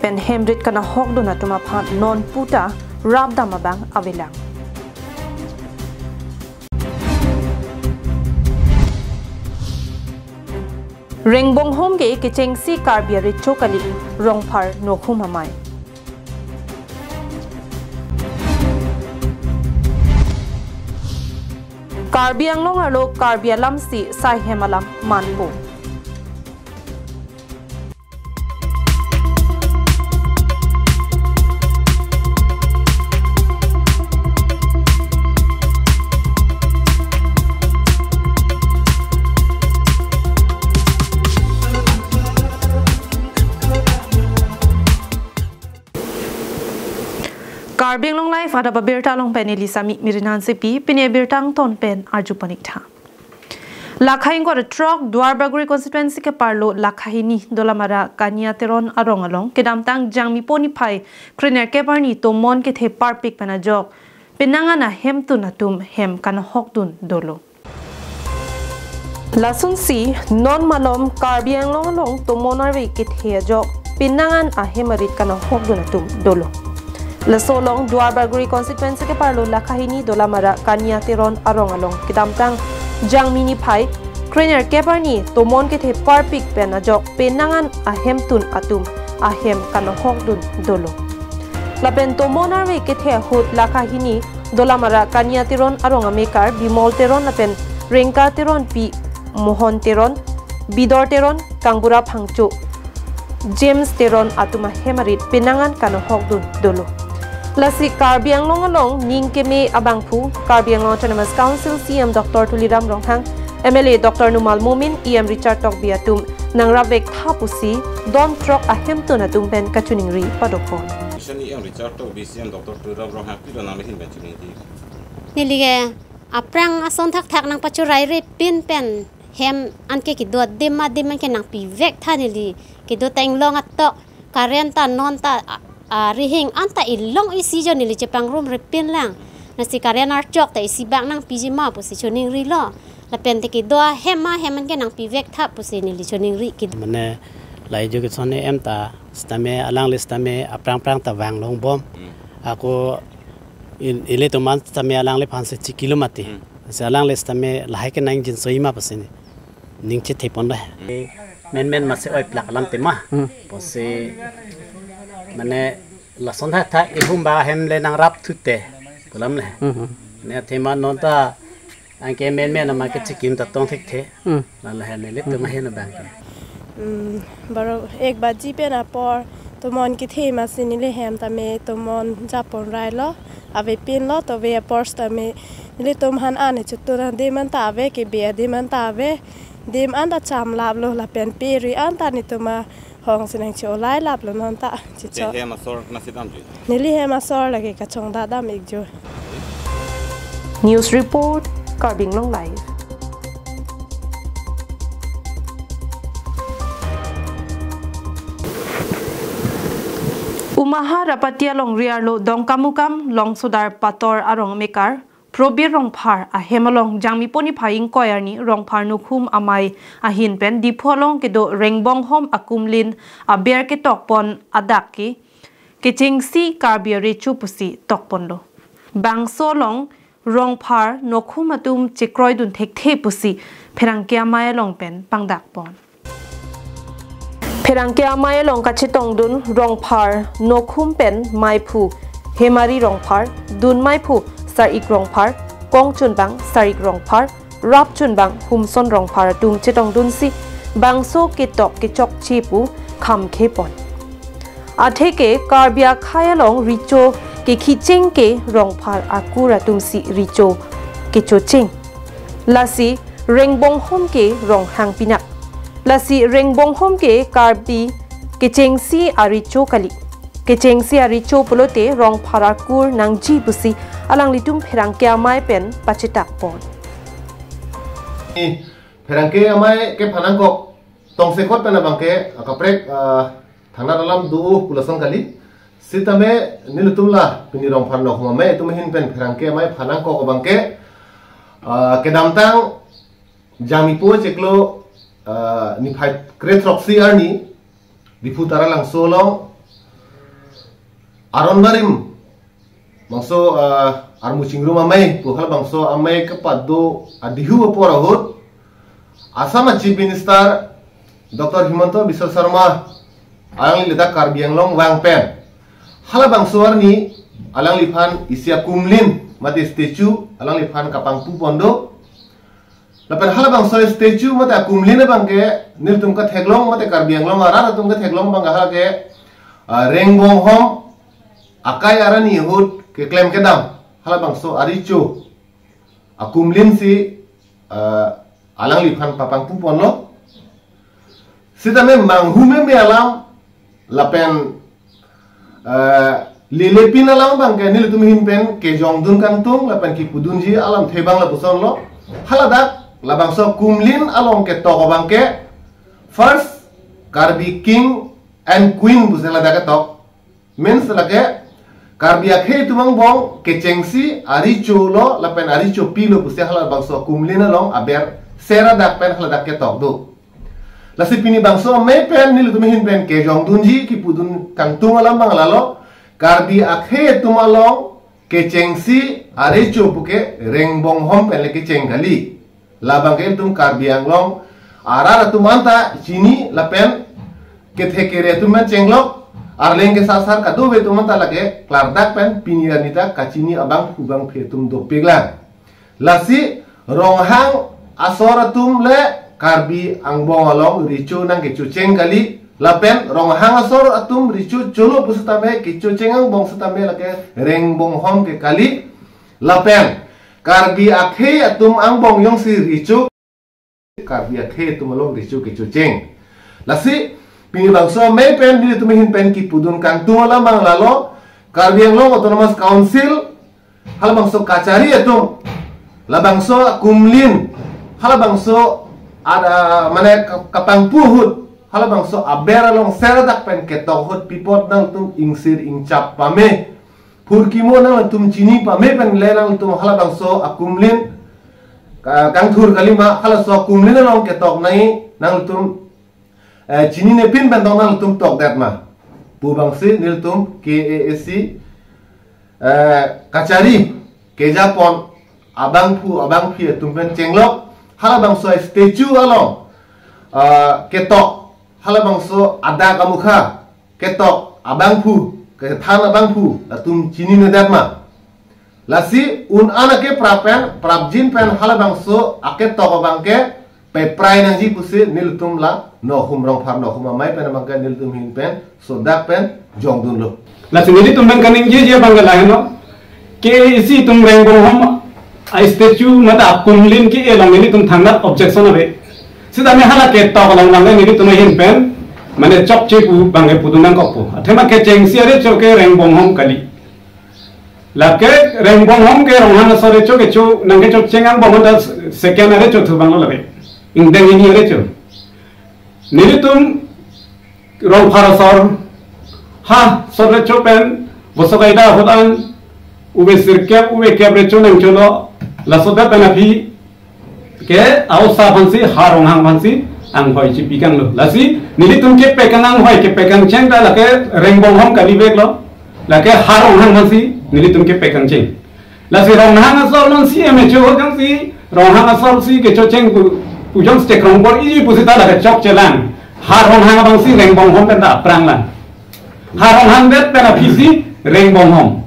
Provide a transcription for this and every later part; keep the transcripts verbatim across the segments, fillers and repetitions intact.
pen hemrit kanahokdun atum aphan non puta rapdam abang avelang. Rengbonghom ke kechengsi Karbi arecho kali, Rongphar Nokhum amei. Karbi Anglong arlo Karbi alamsi saihem alam manpo. Karbi Anglong Live adap abirta along pen neli Sami Mirin Hansepi, pini abirta angton pen arju pon ik tha. Lakha ingkoi ra throk Duarbagori constituency keparlo Lakha hini Dolamara Kania Teron arong along kedamtang Jangmipo niphai krenerkep arni tomon kethe parpik pen ajok penang an ahemtun atum hem kanahokdun dolo. Lasonsi non malom Karbi Anglong along tomon arve kethe ajok penang an ahem arit kanahokdun atum dolo. Laso along Duarbagori constituency keparlo Lakha hini Dolamara Kania Teron arong along kedamtang Jangmi niphai krenerkep arni tomon kethe parpik pen ajok penang an ahemtun atum ahem kanahokdun dolo. Lapen tomon arve kethe ahut Lakha hini Dolamara Kania Teron arong amekar Bimol Teron lapen Rengka Teronpi, Mohon Teron, Bidor Teron, Kangbura Phangcho, James Teron atum ahem arit penang an kanahokdun dolo. Lasi Karbi Anglong along ning keme abangphu Karbi Anglong Autonomous Council C E M Doctor Tuliram Ronghang, M L A Doctor Numal Momin, E M Richard Tokbi atum nangrapvek tha pusi don throk ahemtun atum pen kachiningri padopon. Mission E M Richard Tokbi, C E M Doctor Tuliram Ronghang pilo nangli ahin pen chiningri. Neli ke aphrang ason thakthak nangpachorai repin pen hem anke kedo adim adim anke nangpivek tha neli. Kedo ta inglong atok, current ta non ta, a, a, rihing an ta ilong isi jo neli chepangrum repin lang. Lasi current archok ta isi bak nangpiji ma pusi choningrilo. Lapen te kedo ahem ahem anke nangpivek tha pusi neli choningri ke. Mane lahei jo keson E M ta sitame alangli sitame aphrang aphrang ta vanglongbom. Hmm. Ako il-, ilitum an sitame alangliphan si chikilo mati. Hmm. Si alangli sitame lahai ke nangjinsoi ma pusi ne. Ning chethepon le. Hmm. Menmen masi oi plak alam tema. Hmm. Pusi mane lason thakthak ihum ba hem le nangrap thute pu alam le. Hmm. Ne tema non ta anke menmen ama kechikim ta tong thekthe. Hmm. Lalo hem nelitum ahin abang ke. Hmm, baro ek baji pen apor tomon kethe masi neli hem tame tomon japon railo, avepinlo, tove apor tame nelitum han an chutun adim an ta ave, kebe adim an ta ave, dim an ta chamlaplo lapen pe ri an ta netum ahong si nangcholai laplo non ta. Chicho. Hem asor nasi damji. Neli hem asor lake kachongdat dam ikjo. News report, Karbi Anglong Live. Umahar apati alongri arlo Dongkamukam Longsodar Pator arong amekar Probir Rongphar ahem along Jangmipo niphai ingkoi arni Rongphar Nokhum amei ahin pen Diphu along kedo Rengbonghom akumlin aber ketokpon adak ke kechengsi Karbi arecho pusi tokponlo. Bangso along Rongphar Nokhum atum chekroidun thekthe pusi pherangke amei along pen pangdakpon. Pherangke amei along kachetongdun Rongphar Nokhum pen meiphu Hemari Rongphar, dun meiphu Sarik Rongphar, kongchunbang Sarik Rongphar, rapchunbang Humson Rongphar atum chetongdunsi bangso ketok kechokche pu khamkhepon. Atheke Karbi akhei along recho kekhicheng ke Rongphar akur atumsi recho kechocheng. Lasi Rengbonghom ke Ronghang pinak. Lasi Rengbonghom ke Karbi kechengsi arecho kali. Kechengsi arecho pulote Rongphar akur nangji pusi alanglitum pherangke amei pen pachetakpon. Pherangke amei ke phanangkok tongsekot pen abangke akaprek, ah, thangnat alam do pu lason kali. Sitame nelitum la pini Rongphar Nokhum amei atum ahin pen pherangke amei phanangkok abangke, ah, kedamtang Jangmipo chiklo, ah, niphai kre throksi arni Diphu Taralangso along Aron barim bangso, ah, armu chingrum amei pu halabangso amei kepado adihu apor ahut Assam a Chief Minister Doctor Himanta Biswa Sarma alangli ladak Karbi Anglong vang pen halabangso arni alangliphan isi akumlin mate statue alangliphan kapangpu pon do. Lapen halabangso statue mate akumlin abangke nelitum ketheklong mate Karbi Anglong arat atum ketheklong abangke hala ke, ah, Rengbonghom akai arni ahut keklem kedam halabangso arecho akumlin si, ah, alangliphan papangpu ponlo. Sitame manghu meme alam lapen, ah, lelepin alam abangke nelitum ahin pen kejongdun kangtung lapen kipudunji alamthe abang lapusonlo. Haladak labangso akumlin along ketok abangke first Karbi King and Queen pusi ladak ketok. Means lake Karbi akhei atum angbong kechengsi arecho lo lapen arecho pilo pusi halabangso akumlin along aber sera dak pen haladak ketok do. Lasi pini bangso amei pen nelitum ahin pen kejongdunji kipudun kangtung alam abang lalo, Karbi akhei atum along kechengsi arecho puke Rengbonghom pen le kecheng kali. Labangke itum Karbi Anglong arat atum anta chini lapen kethe kere atum pen chenglok, arleng kesasar kadokave atum anta lake klardak pen pini arni ta kachini abangphu bangphi atum dopiklang. Lasi Ronghang asor atum le Karbi angbong along recho nangkechocheng kali, lapen Ronghang asor atum recho cholo pusitame kechocheng angbong sitame lake Rengbonghom ke kali. Lapen Karbi akhei atum angbong jongsi recho, Karbi akhei atum along recho kechocheng. Lasi pini bangso amei pen nelitum ahin pen kipudun kangtung alam abang lalo, Karbi Anglong Autonomous Council halabangso kachari atum labangso akumlin halabangso ada mane ka- kapangpu ahut halabangso aber along sera dak pen ketok ahut pi apot nangtum ingsir ingchap pame, phurkimo nangtum chini pame pen le nangtum halabangso akumlin ka- kangthur kalima, halaso akumlin along ketok nai nangtum, eh, chinine pin pen tong nangtum tokdet ma pu bangsi nelitum K A A C, eh, kachari kejapon abangphu abangphi atum pen chenglok, halabangso statue along, ah, ketok halabangso adak amukha ketok abangphu kethan abangphu latum chininedet ma. Lasi un-an ake prap pen prapjin pen halabangso aketok abangke peprai nangji pusi nelitum la Nohum Rongphar Nohum amei pen abangke nelitum ahin pen sodak pen jongdunlo. Lasi nelitum pen kaningjeji abangke lahenlo, K A A C atum Rengbonghom a statue mate akumlin ke-e along nelitum thangnat objection ave. Sitame hala ketok along abangke nelitum ahin pen mane chokche pu abangke pudun nangkokpo. Athema kechengsi arecho ke Rengbonghom kali. Lake Rengbonghom ke Ronghang asor recho kecho nangkechocheng angbong ta second arecho thu abanglo lake. Ingdeng hini arecho. Nelitum Rongphar asor, ha asor recho pen Boso Kaida ahut an ove sirkep ove kep recho nangcholo, laso dak pen aphi ke a-osa aphansi ha Ronghang aphansi anghoi chipi kanglo. Lasi nelitum kepekang anghoi kepekangcheng ta lake Rengbonghom kaliveklo. Lake ha Ronghang aphansi nelitum kepekangcheng. Lasi Ronghang asor non C M H O jongsi Ronghang asor si kechocheng pu, pu jongsi chekrong bor-iji pusita lake chokchelang. Ha Ronghang abangsi Rengbonghom pen ta aphranglang. Ha Ronghang det pen aphisi Rengbonghom.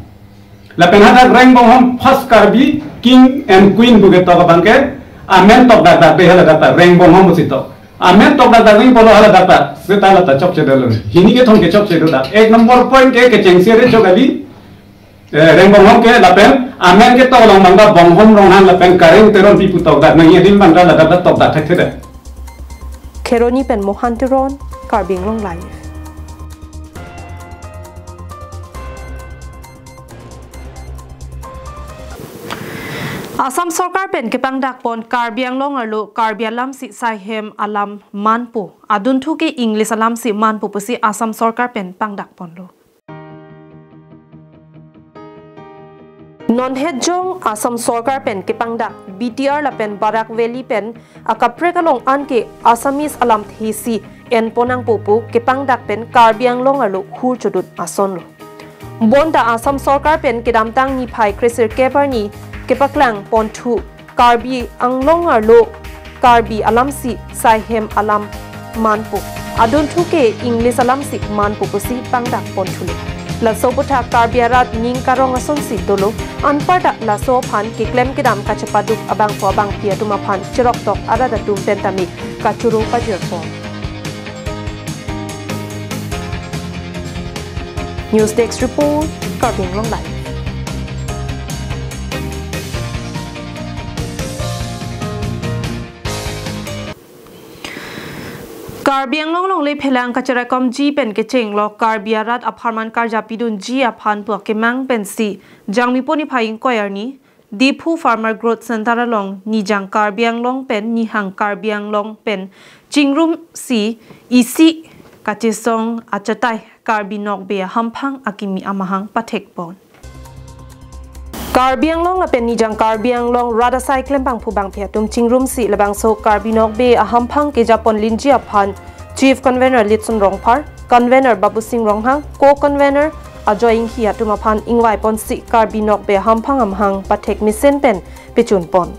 Lapen hadak Rengbonghom first Karbi King and Queen pu ketok abangke amen tokdakdak de haladak ta Rengbonghom pusi tok. Amen tokdakdak ning polo haladak ta seta lata chokche dolo. Hini kethom ke chokche dodak. Ek number point ke kechengsi arecho kali, eh, Rengbonghom ke lapen amen ketok along abangta Bonghom Ronghang lapen Kareng Teronpi pu tokdak nangji adim abangta ladak ta tokdak thekthedet. Kheroni pen Mohan Teron, Karbi Anglong Live. Assam sorkar pen kepangdakpon Karbi Anglong arlo Karbi alamsi saihem alam manpo. Adunthu ke English alamsi manpo pusi Assam sorkar pen pangdakponlo. Non het jong Assam sorkar pen kepangdak B T R lapen Barak Valley pen akaprek along anke Assamese alamthe si enpon nangpo pu kepangdak pen Karbi Anglong arlo hur chodun asonlo. Bonta Assam Sorkar pen kedamtang niphai kresirkep arni kepaklang ponthu Karbi Anglong arlo Karbi alamsi saihem alam manpo. Adunthu ke English alamsi manpo pusi pangdak ponthulo. Laso aputhak Karbi arat ning karong asonsi dolo, anparta laso aphan keklem kedam kachepaduk abangpo abangpi atum aphan cheroktok arat atum pen tame kachoro pajirpo. News Desk Report, Karbi Anglong Live. Karbi Anglong longle phelang kacheraikomji pen kechenglok Karbi arat apharman karjapidunji aphan pu akemang pensi Jangmi poni phai ingkoi arni Diphu Farmer Growth Center along Nijang Karbi Anglong pen Nihang Karbi Anglong pen chingrumsi isi kachesong achatai Karbi Nokbe Ahamphang akimi amahang pathekpon. Karbi Anglong lapen Nijang Karbi Anglong rat asai klembangphu bangpi atum chingrumsi labangso Karbi Nokbe Ahamphang kejapon linji aphan Chief Convener Litson Rongphar, Convener Babusing Ronghang, Co-Convener Ajoy Inghi atum aphan ingvaiponsi Karbi Nokbe Ahamphang amahang pathek mesen pen pechunpon.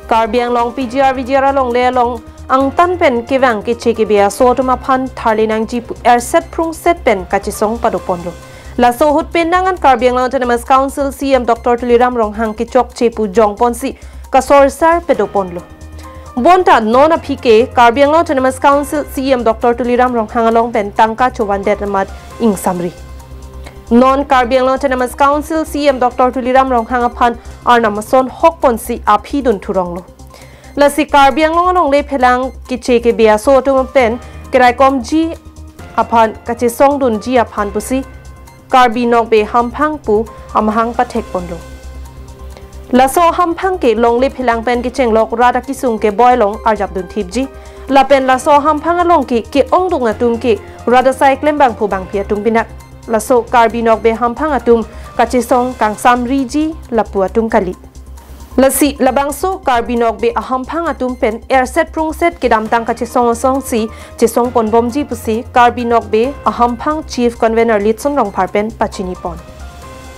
Karbi Anglong P G R V G R alongle along angtan pen kevang keche kebe aso atum aphan tharle nangji pu erset phrungset pen kachesong padoponlo. Laso ahut penang an Karbi Anglong Autonomous Council C E M Doctor Tuliram Ronghang kechokche pu jongponsi kasorsar padoponlo. Bonta non aphi ke Karbi Anglong Autonomous Council C E M Doctor Tuliram Ronghang along pen tangka chovan det amat ingsamri. Non Karbi Anglong Autonomous Council C E M Doctor Tuliram Ronghang aphan arnam ason hokponsi aphi dun thuronglo. Lasi Karbi Anglong alongle phelang keche kebe aso atum pen keraikomji aphan kachesong dunji aphan pusi Karbi Nokbe Hamphang pu amahang pathekponlo. Laso Hamphang ke longle phelang pen kechenglok rat akisung keboi along arjap dunthipji. Lapen laso Hamphang along ke ke-ongdung atum ke rat asai klembangphu bangpi atum pinak. Laso Karbi Nokbe Hamphang atum kachesong kangsamriji lapu atum kali. Lasi labangso Karbi Nokbe Ahamphang atum pen erset phrungset kedamtang kachesong asongsi chesongponbomji pusi Karbi Nokbe Ahamphang Chief Convener Litson Rongphar pen pachinipon.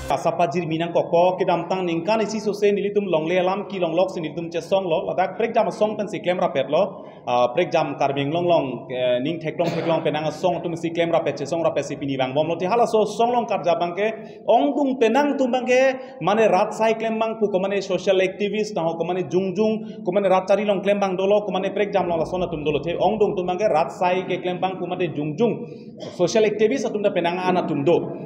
Asa pajirmi nangkokpo, kedamtang ningkan isi sose nelitum longle alam kelonglok si nelitum chesonglo, ladak prekjam asong pensi klemrapetlo. Ah, prekjam Karbi Anglong along, eh, ning theklong theklong penang asong atum si klemrapet chesongrapetsi pini vangbomlo. Te halaso asong along karjap abangke ongdung penang atum abangke mane rat asai klembangphu, komane social activist, taho komane jongjung, komane rat chari along klembang dolo, komane prekjam along lason atum dolo. Te ongdung atum abangke rat asai keklembangphu mate jongjung social activist atum ta penang an atum do.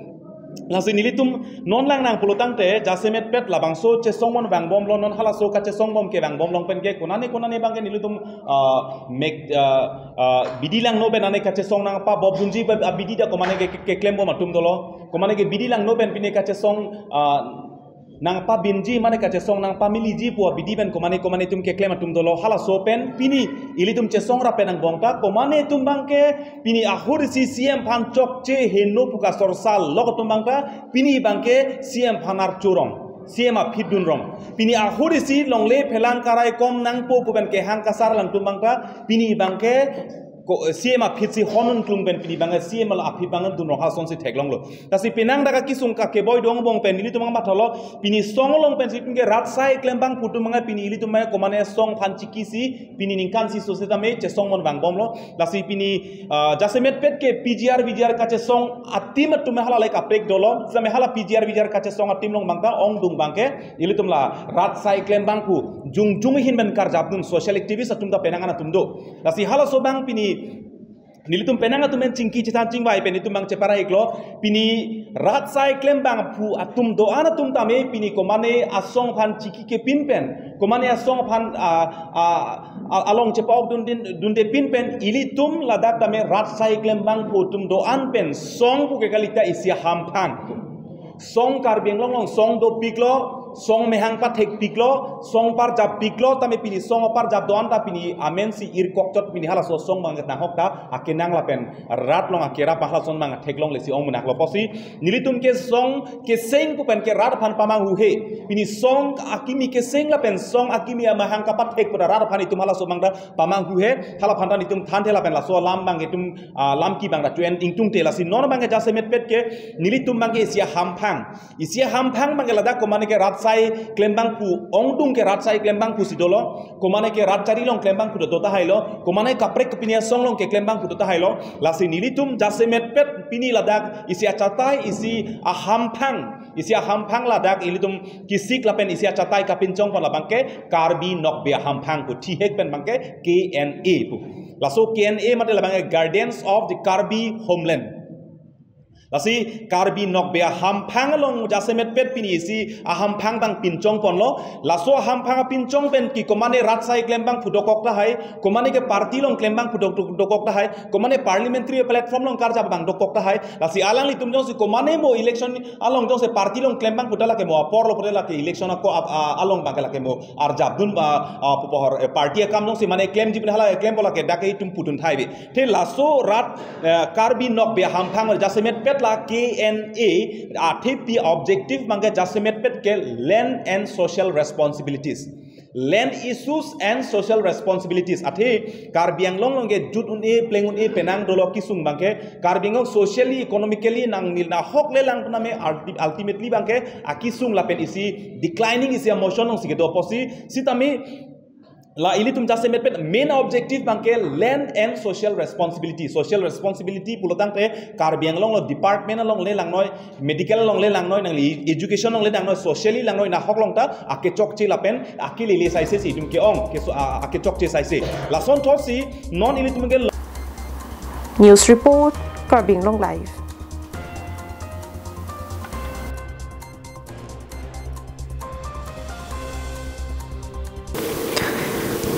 Lasi nelitum non lang nang pulotangte jasemet pet labangso chesongmon vangbomlo, non halaso kachesongbom ke vangbom along pen ke konane konane abangke nelitum, ah, mek, ah, ah, bidi langno pen ane kachesong nangpabobdunji ba, ah, bidi ta komane ke, ke, keklembom atum dolo. Komane ke bidi langno pen pine kachesong, ah, nangpabinji mane kachesong nangpamiliji pu abidi pen komane komane atum keklem atum dolo. Halaso pen pini ilitum chesongrapet angbong ta komane atum abangke pini ahut isi C M aphan chokche heno pu kasorsar lok atum abang ta pini abangke C M aphan archurong, C M aphi dunrong. Pini ahut isi longle phelang karaikom nangpo pu pen kehang kasar lang atum abang ta pini abangke ko, C M aphitsi honun klung pen pini abangke C M aphi abang dunrong, hasonsi theklonglo. Lasi penang dak akisung ka keboi do angbong pen nelitum abang mathalo, pini asong along pensi pini ke rat asai klembangphu atum abang pini ilitum abang komane asong aphan chikisi pini ningkan isi sose tame chesongmon vangbomlo. Lasi pini, ah, jasemet pet ke P G R V G R kachesong atim atum halalai kaprek dolo. Tame hala P G R V G R kachesong atim along abang ta ongdung abangke ilitum la rat asai klembangphu jongjung ahin pen karjapdun social activist atum ta penang an atum do. Lasi halaso abang pini nelitum penang atum pen chingki chethan chingvai pen itum abang chepara iklo, pini rat asai klembangphu atum do-an atum tame pini komane asong aphan chiki kepin pen, komane asong aphan, ah, ah, ah, along chepa-ok dun din, dunde pin pen ilitum ladak tame rat asai klembangphu atum do-an pen song pu ke kali ta isi Hamphang. Song Karbi Anglong along song dopiklo, Song mehang pathek piklo, song parjap piklo, tame pini song parjap do-an ta pini amen si irkok chot, pini halaso song bang nahok ta akenang lapen rat along akerap halason bang theklongle si ong munak lo pusi, nelitum ke song keseng pu pen ke rat aphan pamanghu he. Pini song akimi keseng lapen song akimi amahang kapathek pu ta rat aphan itum halaso bang ta pamanghu he. Hala aphan ta nelitum thanthe lapen laso alam bang itum, ah, lam ki bang ta chuen ingtungte, lasi non bang ke jasemetpet ke nelitum bang ke isi ahamphang. Isi ahamphang bang ke ladak komane ke rat asai klembang pu, ongdung ke rat asai klembang pu si dolo, komane ke rat chari along klembang pu do tahai lo, komane kaprek kepini asong along ke klembang pu do tahai lo, lasi nelitum jasemetpet pini ladak isi achatai, isi ahamphang, isi ahamphang ladak ilitum kisik lapen isi achatai kapinchong pon labang ke Karbi Nokbe Ahamphang pu thihek pen bang ke K N A pu. Laso K N A mate labang ke Guardians of the Karbi Homeland. Lasi Karbi Nokbe Ahamphang along jasemetpet pini isi ahamphang bang pinchong ponlo. Laso ahamphang apinchong pen ke komane rat asai klembang pu dokok tahai, komane ke party along klembang pu dok-, dok-, dokok tahai, komane parliamentary platform along karjap bang dokok tahai. Lasi alanglitum jongsi komane mo election along jongsi party along klembang pu ta lake mo apor lo pu ta lake election ako ap-, a-, along bang ke lake mo arjapdun ba, a, pupohor, eh, party akam jongsi mane klemji pen hala klem pu lake dak itum pudun thai be. Te laso rat, eh, Karbi Nokbe Ahamphang jasemetpet la K N A, athepi objective bang ke jasemetpet ke land and social responsibilities. Land issues and social responsibilities. Athe Karbi Anglong along ke jut un-e, pleng un-e penang dolo kesung bang ke Karbi Anglong socially, economically nang nil nahok le lang pename ulti-, ultimately bang ke akesung lapen isi declining isi motion along si kedo pusi, sitame la ilitum jasemetpet main objective bang ke land and social responsibility. Social responsibility pulotangte Karbi Anglong lo department along le langnoi, medical along le langnoi, nangli education along le langnoi, socially langnoi, nahok along ta akechokche lapen akelele saise si itum ke-ong, ke so, a, akechokche saise. Lasonthot si non ilitum ke News report, Karbi Anglong Live.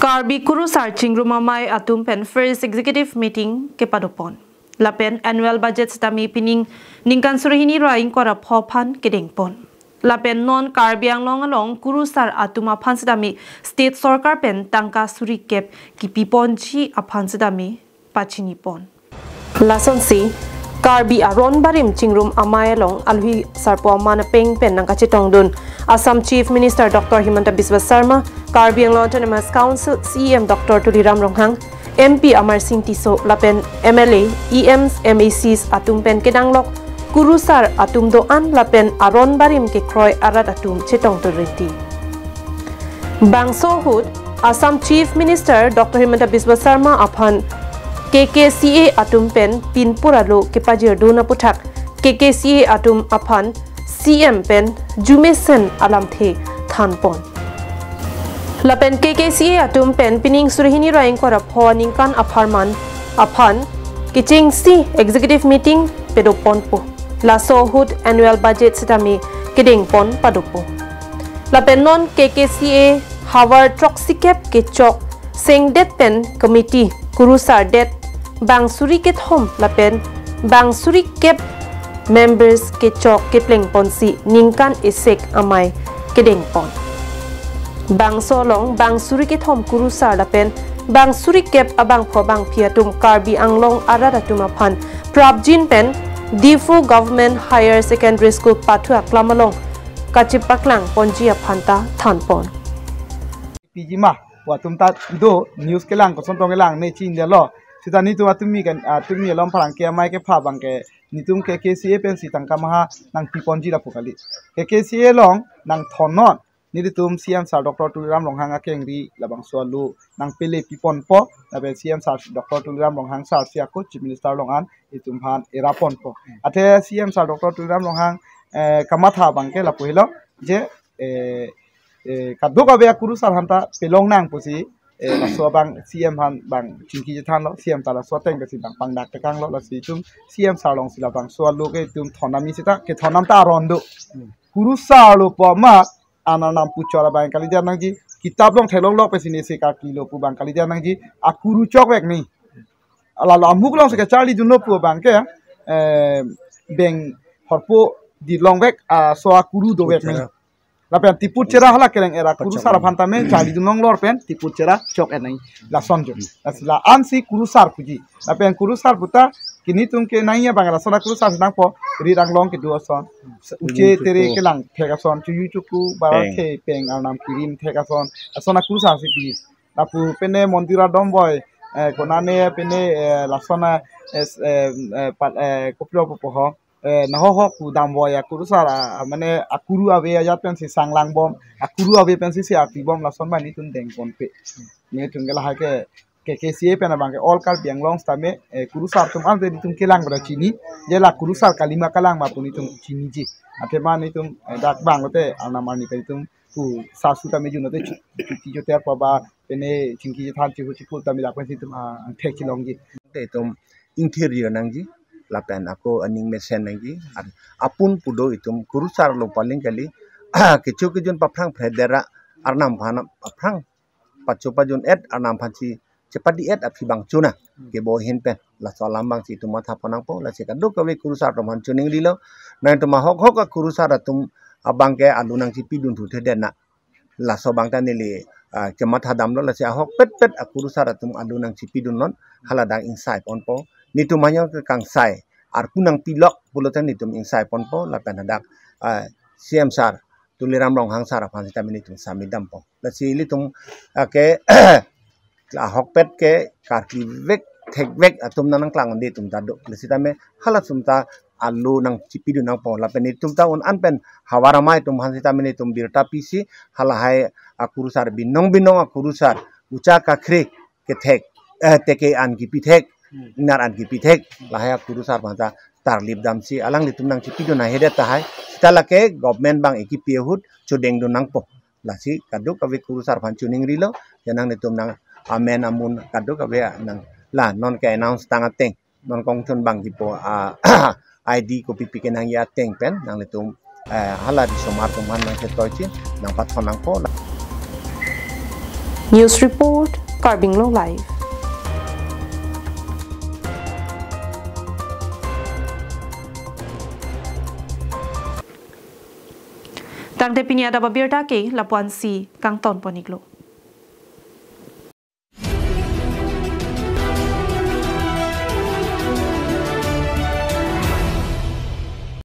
Karbi Kurusar Chingrum Amei atum pen first executive meeting kepadopon. Lapen annual budget sitame pining ningkan suri hini ra ingkoi ra pho aphan kedengpon. Lapen non Karbi Anglong along Kurusar atum aphan sitame state sorkar pen tangka suri kep kipiponji aphan sitame pachinipon. Lasonsi, Karbi Aron Barim Chingrum Amei along alohi sarpo aman apeng pen nangkachetongdun Assam Chief Minister Doctor Himanta Biswa Sarma, Karbi Anglong Autonomous Council C E M Doctor Tuliram Ronghang, M P Amarsing Tisso lapen M L A, E Ms, M A Cs atum pen kedanglok Kurusar atum do-an lapen Aron Barim kekroi arat atum chetongdun rinti. Bangso ahut Assam Chief Minister Doctor Himanta Biswa Sarma aphan K K C A atum pen pinpur alo kepajirdun aputhak K K C A atum aphan C M pen jumesen alamthe thanpon. Lapen K K C A atum pen pining suri hini ra ingkoi ra pho aningkan apharman aphan kechengsi executive meeting padoponpo. Laso ahut annual budget sitame kedengpon padopo. Lapen non K K C A havar throksikep kechok sengdet pen committee Kurusar det bang suri kethom lapen bang suri kep members kechok keplengponsi ningkan esek amei kedengpon. Bangso along bang suri kethom Kurusar lapen bang suri kep abangpho bangphi atum Karbi Anglong arat atum aphan prapjin pen Diphu Government Higher Secondary School pathu aklam along kachepaklang ponji aphan ta thanpon. Piji ma, pu atum ta do, news kelang, kosonthong kelang, ne chin de lo. Sita netum atumi kan, atumi alom pharang ke amei kepha bang ke, netum K K C A pensi tangka maha nangpiponji lapu kali. K K C A along nangthonnon, netum C M sir Doctor Tuliram Ronghang akengri labangso alo nangpele piponpo, lapen C M sir Doctor Tuliram Ronghang sir si ako Chief Minister along an itum aphan eraponpo. Athe C M sir Doctor Tuliram Ronghang, eh, kamatha bang ke lapu helo, je, eh, eh, kadokave a-Kurusar aphanta pelong nang pusi, eh, laso abang C M aphan bang chingki chethanlo, C M ta laso ateng pensi bang pangdak tekanglo, lasi itum C M sir alongsi labangso alo ke itum thonnami sita, kethonnam ta aron do. Kurusar lo pu ma, anarnam puchor abang kalidet nangji, kitap along theklonglo pensi ne se karkli lo pu bang kalidet nangji, akuru chokvek ni. Alalo amuk alongsi kacharlidunlo pu bang ke, eh, beng horpo dilongvek, ah, so akuru dovek ni. Lapen tiput chera hala kereng era kurusar aphan tame charlidun longlor pen tiput chera chok-et nang lason jo. Lasi la-ansi kurusar puji. Lapen kurusar puta ke netum ke nangji abang lason akurusar nangpo, rit anglong kedo ason. Uche tere kelang thek ason, chuyu chuku bara Peng. the peng arnam kirim thek ason. Lason akurusar si pi. Lapu pene mondir adom boi, eh, konane pene, eh, lason a, eh, s-, eh, eh, pat, eh, kopilo popo ho. Eh, naho ho ku dam boi akurusar a, a, mane akuru ave ajat pensi sanglang bom, akuru ave pensi si arti bom lason ba netum deng ponpe. Netum ke lahai ke, ke K C A pen abang ke All Karbi Anglong sitame, eh, kurusar atum ante netum kelang pada chini, je la kurusar kalima kalang ma pu netum chiniji. Athema netum, eh, dak bang lote arnam arni pen netum ku sasu tame jun lote chu-, chuti choter pa ba pene chingki chethan chihu chipu tame dak pensi netum, ah, angthek chilongji. Te itum ingthir yo nangji, lapen ako aning mesen nangji. Ar apun pudo itum kurusar lo paling kali, kecho kejun paphrang phre dera arnam aphan paphrang pacho pajun-et arnam aphansi chepadi-et aphi bang chuna. Kebo ahin pen laso alam bangsi itum matha pon nangpo, lasi kadokave kurusar atum aphan choningrilo. Nangtum ahok hok akurusar atum abang ke alu nangchipidun thu the den na. Laso abang ta neli, ah, kematha damlo, lasi ahokpet pet akurusar atum alu nangchipidun non, hala dak ingsai ponpo. Netum hanya ke kangsai, arpu nangpilok pulote netum ingsai ponpo, lapen hadak, ah, C M sir Tuliram Ronghang sir aphan sitame netum sami dampo. Lasi ilitum, ah, ke ahokpet ke karkli vek thek vek atum nang nangklang de atum ta do. Lasi tame hala atum ta alu nangchipidun nangpo. Lapen netum ta un-an pen havar amei atum aphan sitame netum birta pisi halahai akurusar binong binong akurusar ucha kakhre kethek, eh, teke an kipithek, Hmm. inar an kipithek, lahai akurusar aphan ta tarlip damsi alanglitum nangchipidun ahedet tahai. Sita lake government bang ekipi ahut chodengdun nangpo. Lasi kadokave kurusar aphan choningrilo, ya nanglitum nang amen amun kadokave nang la non ke announce tang ateng, non kongchun bang kipo, ah, I D kopi pi ke nangji ateng pen nanglitum, eh, hala risomar atum aphan nangchetoichi nangpathon nangpo. News report, Karbi Anglong Live. Tangte pini adap abirta ke lapu-ansi kangton pon-iklo.